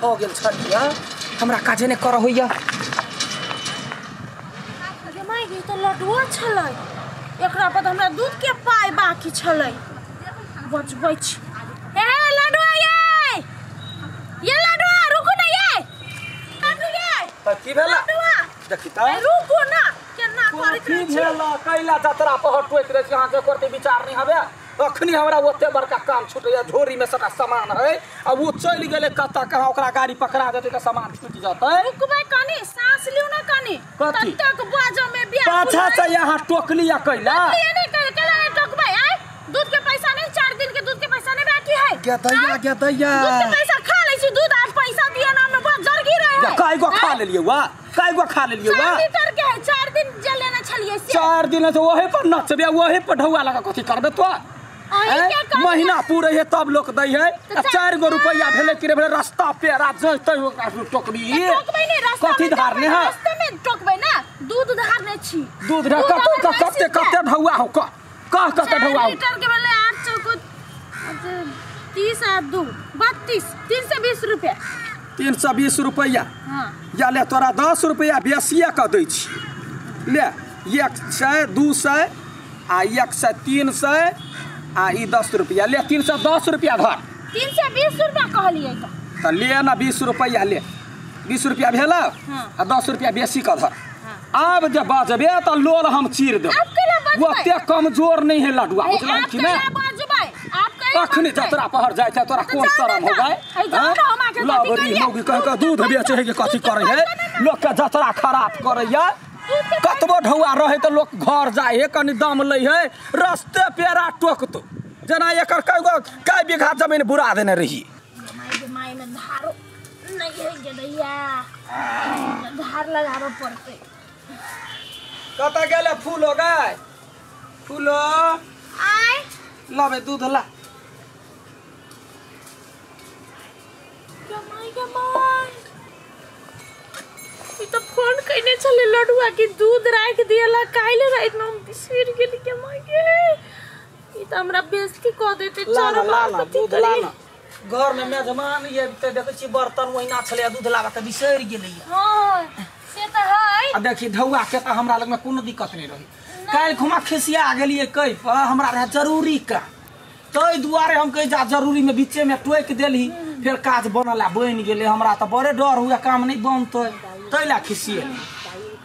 भ गेल छलिया हमरा काजे ने कर होइया। गे माय गे त लडुआ छलै एकरा पर हमरा दूध के पाई बाकी छलै बचबै छी। ए लडुआ ये लडुआ रुकू ना ये लड्डू ये त की भेला देखी त रुकू ना केना करैत की भेला कैला जतरा पहर टोकि दै छी अहाँ के करते विचार नहीं हवे। अखनी हमरा ओते बड़का काम छूटैया झोरी में सबटा सामान है आ वो चलि गेलै कतऽ कहाँ ओकरा गाड़ी पकड़ा देतै त सामान छूटि जतै। रुकबै कनी सांस लिउ ना कनी ततेक बाजो में बियाह पाछा से यहाँ टोकली आ कैला नहीं कैला नहीं टोकबै आय दूध के पैसा नहीं 4 दिन के दूध के पैसा नहीं बाकी है। गदैया गदैया दूध के पैसा खा लै छी दूध आ पैसा दिया ना में बहुत जरगी रहे है। काय गो खा लेलियै वा काय गो खा लेलियै वा 4 लीटर के है 4 दिन जे लेने छलियै से 4 दिन से ओहे पर नचबे ओहे पर ढौआ लगा कथी करबे तो महीना पूरे है तब लोग दै है आ 4 गो रुपया भेलै कि रे भेलै रास्ता पेरा जइतै ओकरा टोकबी टोकबै नै रास्ता कथी धारने है रास्ता में टोकबै ना दूध धारने छी दूध कत कते कते ढौआ हो कह कते ढौआ हो लीटर के भेलै 8 चौको 30 आ 2 32 320 रुपया 320 रुपया। हां या ले तोरा 10 रुपया बेसिए क दै छी ले 100 200 आ 100 300 आ ई 10 रुपया ले 310 रुपया धर 320 रुपया कहलियै त ले ना 20 रुपया ले 20 रुपया भेल। हाँ। आ 10 रुपया बेसी क धर। आब जे बजबे त लोल हम चीर देब ओते कमजोर नहीं है लडुआ बुझलही कि नै अखनी जतरा पहर जाय छै तोरा कोन शरम हो गए लबरी मौगी कह के दूध बेचे है कि कथी करे है लोग के जतरा खराब करैया कतबो ढौआ रहे त लोग घर जाय है कनी दाम लै है रस्ते पेरा टोकतो जना एकर कय कय बीघा जमीन बुरा देने रही। My में धारो नहीं है गदैया धार लगाबो पड़तै। कत गेले फूलो गए फूलो आय लबे दूध ला गे my ई त फोन कइने छले लडुआ के दूध राख दियला काइले रात में हम बिसरि गेली के my गे ई त हमरा बेइज्जती क देते। चलो ला दूध ला ना घर में मेजमान ये त देखै छी बर्तन ओहिना छले दूध लाबा त बिसरि गेलै। हां से त है आ देखी ढौआ के त हमरा लग में कोनो दिक्कत नहीं रही काल्हि खुमा खिसिया गेलियै कै पर हमरा रहे जरूरी का तै दुआरे हम कहि जा जरूरी में बीचे में टोकि देली फिर काज बनला बनि गेलै हमरा त बड़े डर हुए काम नहीं बनतै तै ला खिसिए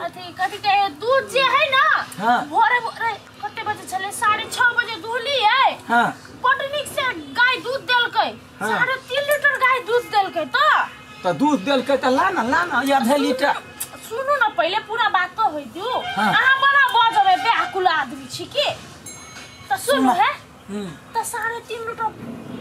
अथी कथी कहे दूध जे है ना। हां भोरे भोरे कते बजे छले 6:30 बजे दूहली है। हां बड नीक से गाय दूध देलकै। हाँ। 3.5 लीटर गाय दूध देलकै त दूध देलकै त ला ना आधा लीटर सुनू ना पहिले पूरा बात तो होई दियो। हाँ। अहाँ बड़ा बजबै व्याकुल आदमी छी की त सुनू है त 3.5 लीटर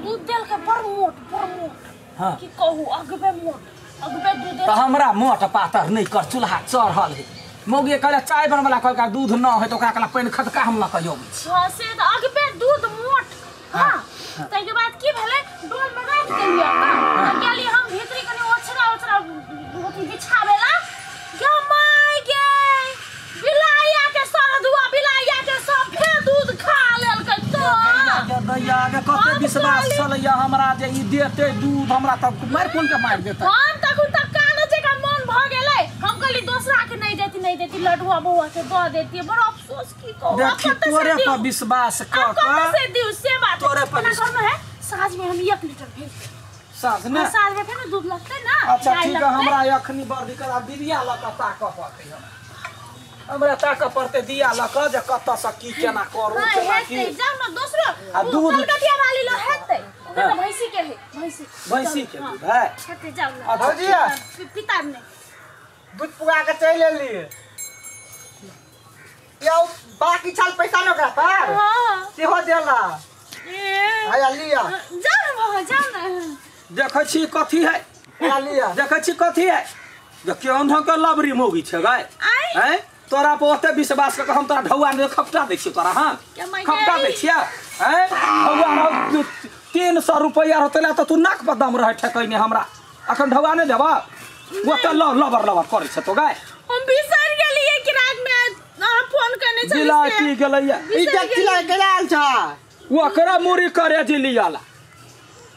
दूध देलकै बड़ मोट बड़ मोट। हां की कहू अगबे मोट अगबे दूध त हमरा मोट पातर नहीं कर चूल्हा चढ़ल है मौगी कहले चाय बनबला कहलका दूध न है त ओकरा कहला पानि खदका हम ल कहियो। हां से त अगबे दूध मोट। हां तै के बाद की भेलै डोल में राख देलियै त गेली हम भीतरी कनी ओछरा ओछरा अथी बिछावेला गे my गे बिलाइया के सरदुआ बिलाइया के सब फेर दूध खा लेलकै त दैया के कते विश्वास छलैया हमरा जे ई देते दूध हमरा त मारि कोन के मारि देतै। हम तखन त कान जका मन भ गेलै हम कहली दोसरा के नहीं देती नहीं देती लडुआ बौआ के द देती बड़ अफसोस की कहू। देखी तोरे पर विश्वास क क से दिउ से बात तोरे पर करनो है साँझ में हम 1 लीटर भेज साँझ में साँझ में फेर दूध लगतै ना। अच्छा ठीक है हमरा अखनी बड़ दिक्कत आ दिया ल क ताक पड़तै हमरा ताक पड़तै दिया ल क जे कत से की केना करू केना की जाउ ना दोसरो आ दूध कलकतिया वाली ल हेतै ओकरा त भैंसी के है भैंसी भैंसी के दूध है हेतै जाउ ना भौजी पिता ने दूध पुगा के चलि एली यौ बाकी छल पैसा न ओकरा पर। हां सेहो देला ए आया लिया जाउ ना बाबा जाउ ना देखै छी कथी है आया लिया देखै छी कथी है जे केहन ढंग के लबरी मौगी छै गै हैं तोरा पर ओते विश्वास क हम तोरा ढौआ ने खपटा दै छियौ तोरा। हां खपटा दै छियै हैं ढौआ रह 300 रुपया रहतै ला त तू नाक पर दम रहै ठेकैने हमरा अखन ढौआ नै देबा ओते लबर लबर करै छै तो गै। हम बिसरि गेलियै कि रात में अहाँ फोन करने छलियै बिलाइ पी गेलैया ई देखिला गेल छ ओकरा मुरी करे जी लियाला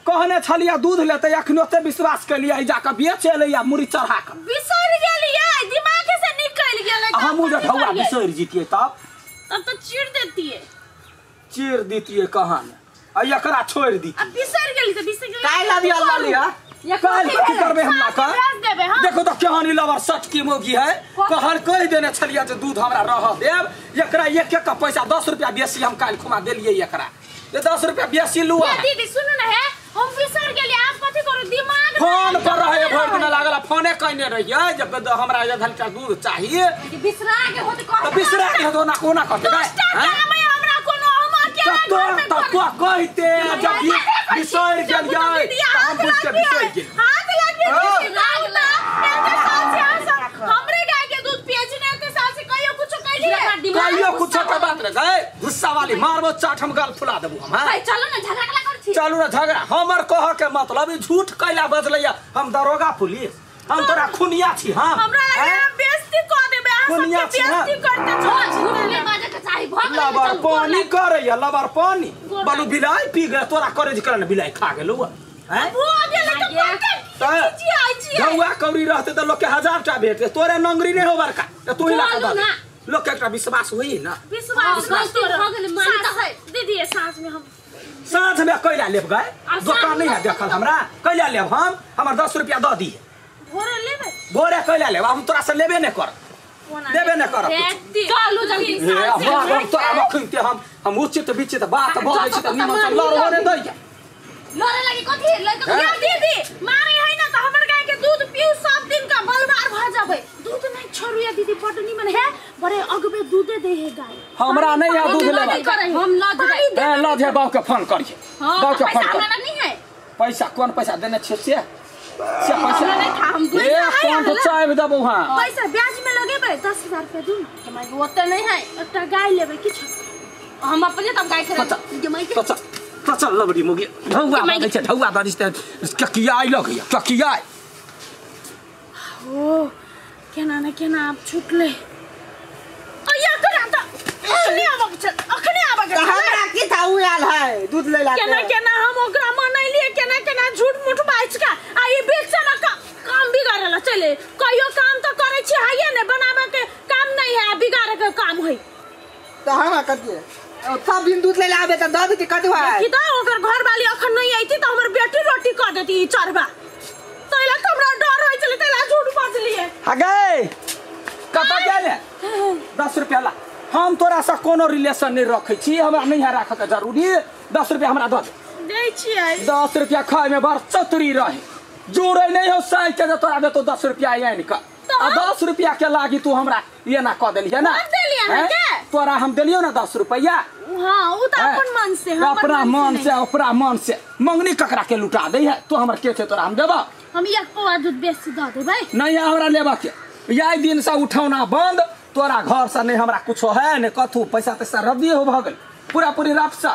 कहने छलिया दूध लेते अखनो ते विश्वास केलियै जाके बेच एलैया मुरी चढ़ा के बिसरि गेलियै दिमाग से निकल गेलै। हमहूँ जे ढौआ बिसरि जितियै तब तब तो चीर देतियै। चीर दितियै कहाँ ने आ एकरा छोड़ि दितियै। आ बिसरि गेली त बिसरि गेली। काल्हि लाबिया ला लिया। काल्हि कथी करबै हमरा का? देखो तो केहन लवर सट की मौगी है। कहल कहि देने छलियै जे दूध हमरा रह देब एकरा एक एक का पैसा 10 रुपया बेसी हम काल्हि खुमा देलियै एकरा। ये 10 रुपया बेसी लुआ। दीदी सुनू न है हम बिसरि गेलियै आप कथी करू दिमाग फोन पर रहे भरि दिन लागल फोने कइने रहियै जब हमरा आधा लीटर दूध चाहिए। बिसरा के होत कह त बिसरा के होत ना कोना कहते हमरा कोनो हम अकेला त तो कहते जब बिसरि गेलियै हम बुझ के बिसरि गेलियै। हाथ लागे लागला एते साल से हमरे गाय के दूध पिए छी ने एते साल से कहियो कुछो कहलियै कहियो कुछो के बात रे गए गुस्सा वाली मारबो चाट हम गाल फुला देबो हम। भाई चलो ना झगड़ा कला कर छी। चलू ना झगड़ा हमर कह के मतलब ई झूठ कैला बजलैया। हम दरोगा पुलिस हम तोरा खुनिया छी। हम हमरा लगे हम बेइज्जती क देबे अहाँ सब के बेइज्जती करते चल झूठ नै बाजे के चाही भ गेलै। लबर पानी करैया लबर पानी बालू बिलाई पी गेल तोरा करे जे करन बिलाई खा गेलौ हैं वो गेलै त पक्का छी आई छी। गौआ कौड़ी रहते त लोग के 1000 टा भेटते तोरे नंगरी नै हो बड़का त तू ही ला के दे। लोग के एकटा विश्वास होई ना। विश्वास हो गेलै मान त है दीदी साँझ में हम साँझ में कैला लेब गए दोकान नहीं है देखल हमरा कैला लेब हम हमर 10 रुपया दऽ दिहे। भोरे लेबै भोरे कैला लेब हम तोरा से लेबे नै कर लेबे नै करब। चलू जल्दी हम तोरा अखन हम उचित विचित बात बजै छी त निमन से लड़हो नै दैया। लड़े लगी कथी लड़के दीदी मारे है ना त हमर गाय के दूध पीऊ सब दिन का बलवार भ जाबे। दूध नहीं छोड़ू या दीदी बड निमन है बड़े अगबे दूधे दे है गाय। हमरा नहीं है दूध लेबा हम ल देबै ए ल जे बाऊ के फोन करिए बाऊ के फोन कर। हमरा नहीं है पैसा कोन पैसा देने छे से पैसा नहीं था हम दूध ए कोन तो चाय देबौ। हां पैसा ब्याज में लगेबै 10000 रुपया दू ना माय ओते नहीं है एकटा गाय लेबै किछ हम अपने तब गाय खरीद के my के त चल लबड़ी मुगी ढौआ दै छै ढौआ ददिस त ककियाइ लगैया ककियाइ। ओ केना न केना आप छुटले अया करा त अखने आबक चल अखने आबक त हमरा की था उ आयल है दूध ले ला केना केना हम ओकरा मनैलिए केना केना झूठ मूठ बाजि का आ ई बेचना का काम बिगाड़ला चले कहियो काम त करै छी हाइए ने बनावे के काम नहीं है बिगाड़े के काम होई त हमरा कथिए सब दिन दूध ले आबे त दऽ देती कथी है की त ओकर घर वाली अखन नहीं आईती त हमर बेटी रोटी क देती ई चरबा तैला त हमरा डर होई छले तैला झूठ बाजलिए। हा गए कत गेले 10 रुपया ला हम तोरा से कोनो रिलेशन नहीं रखै छी हमरा नहीं है राखै के जरूरी 10 रुपया हमरा दऽ दे छियै। 10 रुपया खाय में बड़ चतुरी रहे जोड़े नहीं हो साइ के तोरा देतो 10 रुपया आनि क आ 10 रुपया के लागी तू हमरा एना क देलियै ना देलियै तोरा हम देलियौ ना 10 रुपया। हां उ त अपन मन से अपना मन से अपना मन से मंगनी ककरा के लुटा दे है तू हमर के छे तोरा हम देबा हम एक पौआ दूध बेसी द देबै नहीं हमरा लेबा के यही दिन से उठौना बंद तोरा घर से नहीं हमरा कुछो है ने कथू पैसा तैसा रद्दी हो भ गेल पूरा पूरी रफसा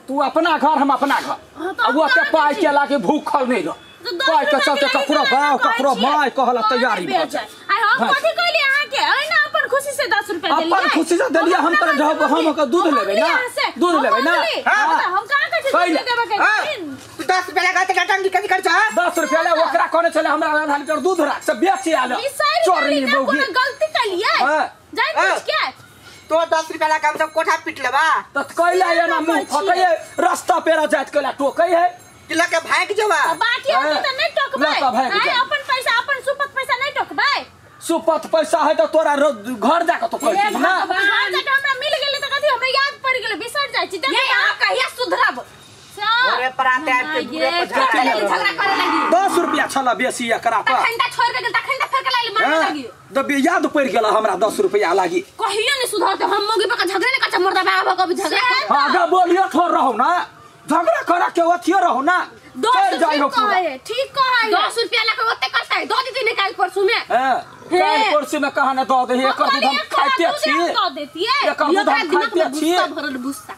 तू अपना घर हम अपना घर आ ओते पाइ के लागे भूखल नहीं रह पाइ के चलते ककरो बाप ककरो my कहला तैयारी भ जाए। आ हम कथी कहली अहाँ के ऐ ना अपन खुशी से 10 रुपया देलियै अपन खुशी से देलियै हम त हम ओकर दूध लेबै ना दूध लेबै ना हम कहां कहै छी दूध देबै के तू 10 रुपया लगा त टंगी कथी कर छ 10 रुपया ले ओकरा कहने छले हमरा आधा लीटर दूध राख से बेची आल चोरनी बौगी कोनो गलती कलियै जाय पूछ के तो 10 रुपया लगा हम सब कोठा पीट लेबा त कैला एना मुंह फटै रास्ता पेरा जात कैला टोकै है कि लके भाग जेबा बाकी होते त नहीं टोकबै आय अपन पैसा अपन सुपत पैसा नहीं टोकबै सुपत पैसा है त तोरा घर जाके तो कहती ना घर जाके हमरा मिल गेलै त कथी हमरा याद पड़ गेलै बिसर जाइ छी ये अहाँ कहिया सुधरब ओरे पराते आबि के दूरे पर झगड़ा करे लगी 10 रुपया छल बेसी एकरा पर तखन त छोड़ के गेल तखन त फेर के लाली मारे लगी दबे याद पड़ गेल हमरा 10 रुपया लागी कहियो नहीं सुधरते हम मौगी पर झगड़े नहीं कच्चा मुर्दा बाबा कभी झगड़ा हां आगा बोलियो ठोर रहो ना झगड़ा करा के अथियो रहो ना चल जाइयो पूरा ठीक कहै 10 रुपया लके ओते करतै दऽ देती ने काल परसू में हां काल परसू में कहां ने दऽ दे एकर दूध हम खाइते छी दऽ देतियै एकर दूध हम खाइते छी गुस्सा भरल गुस्सा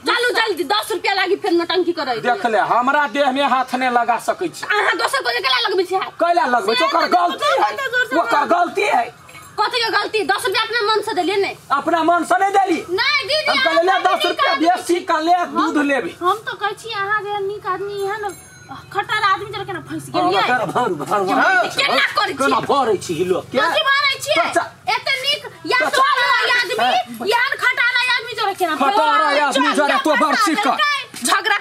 चलू जल्दी 10 रुपया लागी फेर नौटंकी करै देख ले हमरा देह में हाथ ने लगा सकै छी अहाँ दोसर को केला लगबै छी हाथ कैला लगबै छी ओकर गलती है ओकर गलती है कथी के गलती 10 रुपया अपना मन से देलिए ने अपना मन से नहीं देली नहीं दीदी हम कहले 10 रुपया बेसी का ले दूध लेबे हम तो कहै छी अहाँ जे नीक आदमी है न खटारा आदमी जरा केना फंस गेलियै भरू भरू केना करै छी केना भरै छी लोक के कथी भरै छियै एते नीक या सोलह आदमी यान खटारा आदमी जरा केना खटारा आदमी जरा तो बड़ चिकन झगड़ा